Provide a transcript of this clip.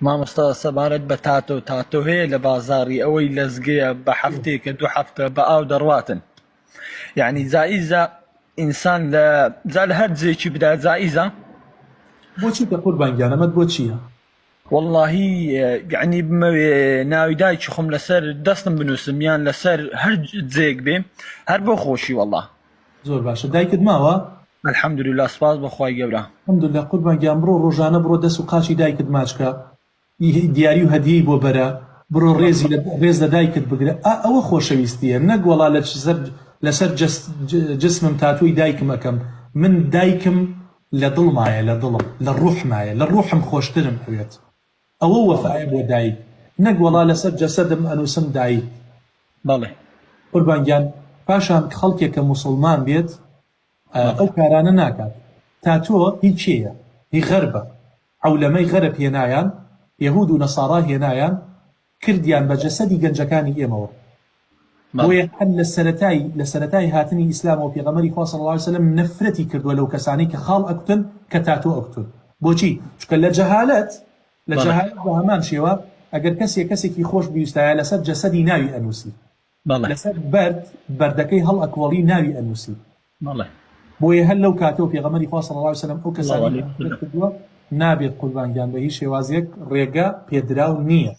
مامۆستا سەبارەت بە تاتۆ تاتۆ هەیە لە بازاڕی ئەوەی لەزگەیە بە هەفتەیەکە دوو هەفتە بە ئاو دەڕواتن یعنی جائیزە ئینسان لە جا لە هەر جێکی بدا جائیزە بۆچی کە قوربان گیان ئەمەت بۆ چییە؟ واللهی یعنی بمەوێ ناوی دایکی خۆم لەسەر دەستم بنووسم یان لەسەر هەر جێک بێ هەر بۆ خۆشی والله زۆر باشە دایکت ماوە؟ الحمدللە سپاس بۆ خوای گەورە. الحمدللە قوربان گیان بڕۆ ڕۆژانە بڕۆ دەست و قاچی دایکت ماچ کە دیاری و هەدیەی بۆ بەرە بڕۆ ڕێزی لە ڕێز لە دایکت بگرە ئا ئەوە خۆشەویستیە نەک وەڵا لە سەر لەسەر جسمم تاتۆی دایکم ئەکەم من دایکم لە دڵمایە لە دڵم لە ڕوحمایە لە ڕوحم خۆشترم ئەوێت ئەوە وەفایە بۆ دایک نەک وەڵا لەسەر جەسەدم ئەنوسم دایک. بەڵێ. قوربان گیان پاشان خەڵکێک کە موسڵمان بێت ئەو کارانە ناکات تاتۆ هی کێیە هی غەربە عەولەمەی غەرب هێنایان یەهود و نەسارا هێنایان کردیان بە جەسەدی گەنجەکانی ئێمەوە بۆیە هەر لە سەرەتای لە سەرەتای هاتنی ئیسلامەوە پێغەمبەری خوا صلی اللە علیه وسلم نەفرەتی کردووە لەو کەسانەی کە خاڵ ئەکوتن کە تاتۆ ئەکوتن بۆچی چونکە لە جەهالەت لە جەهالەت بە هەمان شێوە ئەگەر کەسێک کەسێکی خۆش بویستایە لەسەر جەسەدی ناوی ئەنووسی لەسەر بەرد بەردەکەی هەڵ ئەکۆڵی ناوی ئەنووسی بۆیە هەر لەو کاتەوە پێغەمبەری خوا صلی اللە علیه وسلم ئەو کەسانەی کردووە نابێت قوربان گیان بە هیچ شێوازێک ڕێگە پێدراو نییە.